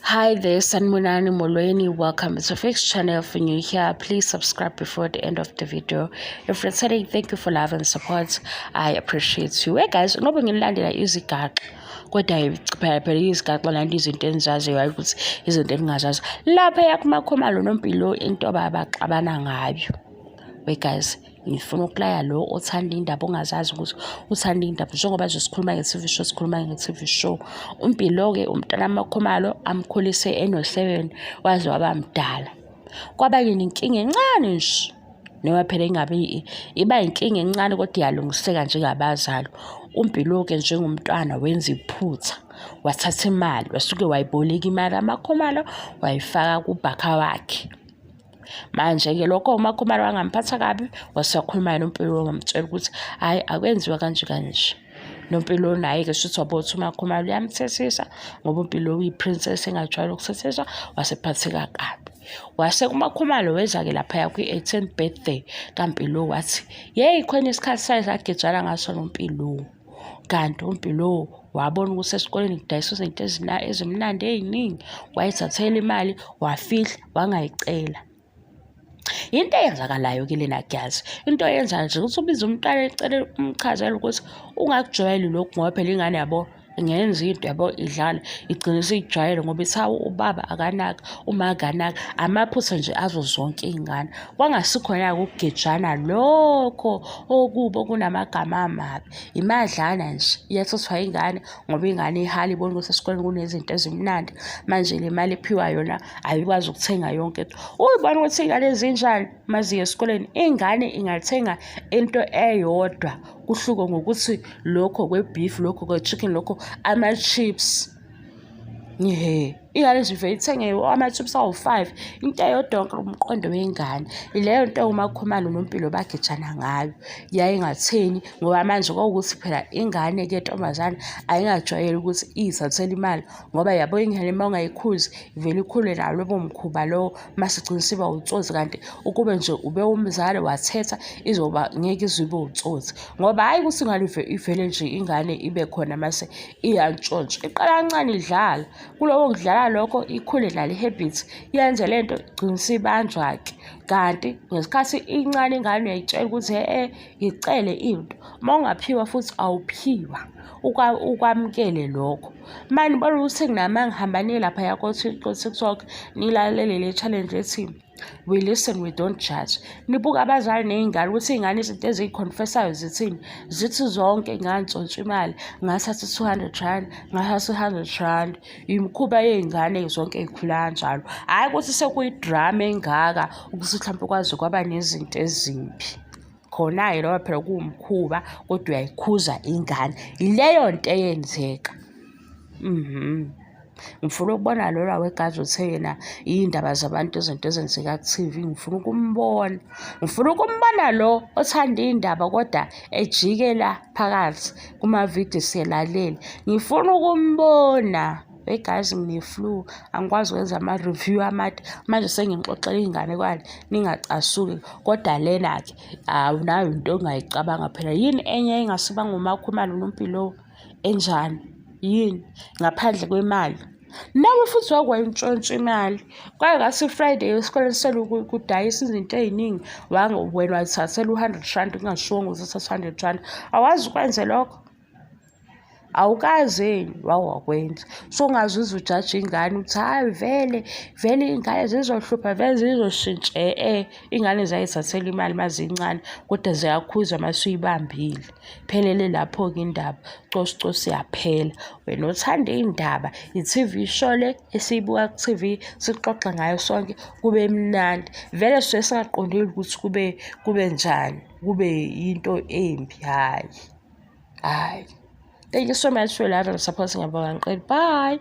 Hi there, Sanibonani Molweni. Welcome to Fix channel. If you're new here, please subscribe before the end of the video. If returning, thank you for love and support. I appreciate you. Hey guys, ngoba nginilandela izigaxa kodwa phela phela izigaxa lanto izinto engizaziyo, hayi ukuthi izinto engingazazi. Lapha yakuMakhumalo noMpilo, into abaxabana ngayo. Hey guys, ngifuna ukulaya lo othanda indaba ongazazi ukuthi uthanda indaba, njengoba nje sikhuluma nge-TV show, sikhuluma nge-TV show. UMpilo-ke umntana Makhumalo amkhulise eno-7 waze waba mdala. Kwaba-ke nenkinga encane nje, noma phela ingabe iba inkinga encane kodwa iyalungiseka njengabazali. UMpilo-ke njengomntwana wenza iphutha, wathatha imali, wasuke wayiboleka imali kaMakhumalo, wayifaka kubhakha wakhe. Manje-ke lokho uMakhumalo wangamphatha kabi, wasekhuluma noMpilo, wamtshela ukuthi hhayi, akwenziwa kanje kanje. Nompilo naye-ke shuthi wabona ukuthi uMakhumalo uyamthethisa ngoba uMpilo uyi-princess engajwayele ukuthethiswa, wasephatheka kabi. Wase uMakhumalo weza-ke laphaya kwi-18th birthday kaMpilo, wathi yeyi, khona isikhathi saye sagejana ngaso noMpilo. Kanti uMpilo wabona ukuthi esikoleni kudayiswa izinto ezimnandi ey'ningi, wayithathela imali wafihla, wangayicela. Into eyenzakalayo-ke lena guys, into eyenza nje ukuthi ubize umntwana ecele, umchazele ukuthi ungakujwayeli lokhu, ngoba phela ingane yabo ingenza into yabo idlala, igcine isiyijwayele ngoba ithi hawu, ubaba akanaki, uma akanaki. Amaphutha nje azo zonke iy'ngane. Kwangasikhona-ke ukugejana lokho okubi okunamagama amabi. Imadlana nje iyathathwa ingane ngoba ingane ihala ibona ukuthi esikoleni kunezinto ezimnandi. Manje le mali ephiwa yona ayikwazi ukuthenga yonke into. Uyibona ukuthi iy'ngane ezinjani uma ziya esikoleni, ingane ingathenga into eyodwa kuhluke ngokuthi lokho kwe-beef, lokho kwe-chicken, lokho ama-chips. Ihhe, ingane nje ivele ithenge ama-chips awu-5, into eyodwa umqondo wengane. Ileyo nto uMakhumalo noMpilo bagejana ngayo. Yayingatheni ngoba manje kwawukuthi phela ingane-ke yentombazane ayingajwayeli ukuthi iy'thathele imali, ngoba yabo ingane uma ungayikhuzi ivele ikhule nawo lobo mkhuba lowo, mase igcine isiba utsotsi. Kanti ukube nje ube umzali wathetha, izoba ngeke ize ibe utsotsi, ngoba hhayi ukuthi ingane ivele nje ingane ibe khona mase iyantshontsha. Iqala kancane idlala, kuloko kudlala lokho ikhule nale i-habit, yenze lento, igcine isibanjwa-ke. Kanti ngesikhathi incane ingane uyayitshela ukuthi hhe, yicele into, uma ungaphiwa futhi awuphiwa, ukwamukele lokho. Mani nibona ukuthi nginamanga, hambani laphaya ko-TikTok nilalele le challenge ethi "We listen, we don't judge". Nibuke abazali ney'ngane ukuthi iy'ngane izinto eziyi-confess-ayo zithini. Zithi zonke ngantshontsha imali, ngathatha u-R200, ngathatha u-R100. Imikhuba yey'ngane zonke ey'khula kanjalo. Hhayi ukuthi sekuyi-drama engaka ukuthi mhlampe kwaze kwaba nezinto ezimbi. Khona-ke ngoba phela kuwumkhuba kodwa uyayikhuza ingane. Ileyo nto eyenzeka. Ngifuna ukubona lona wegazi othe yena iy'ndaba zabantu, izinto ezenzeka ku-TV, ngifuna ukumbona. Ngifuna ukumbona lo othanda iy'ndaba kodwa ejike la phakathi kumavidiyo siyalalele. Ngifuna ukumbona. Hey guys, ngine-flu, angikwazi ukwenza ama-review amade. Manje senginixoxela iy'nganekwane, ningacasuki. Kodwa lena-ke awunayo into ongayicabanga phela. Yini enye engase iba nguMakhumalo noMpilo enjani? Yini? Ngaphandle kwemali. Nawe futhi wake wayintshontsha imali. Kwake kwase Friday esikoleni senu kudayisa izinto ey'ningi, wena wazithathela u-R100, kungashiwongo ukuthi uthathe u-R100. Awazi ukwenze lokho? Awukaze yini? Wake wakwenza. So ungaze uze ujaje ingane uthi hhayi, vele vele iy'ngane zizohlupha, vele zizoshintsha. E-e, iy'ngane ziyayithathela imali uma zincane kodwa ziyakhuzwa uma usuyibambile. Iphelele lapho-ke indaba, cosi cosi yaphela. Wena othanda iy'ndaba, i-TV show le esiyibuka ku-TV, sixoxe ngayo sonke kube mnandi. Vele sisuke singaqondile ukuthi kube njani, kube yinto embi, hhayi, hhayi. Thank you so much for your love and support. Ngiyabonga ngiqeda. Bye.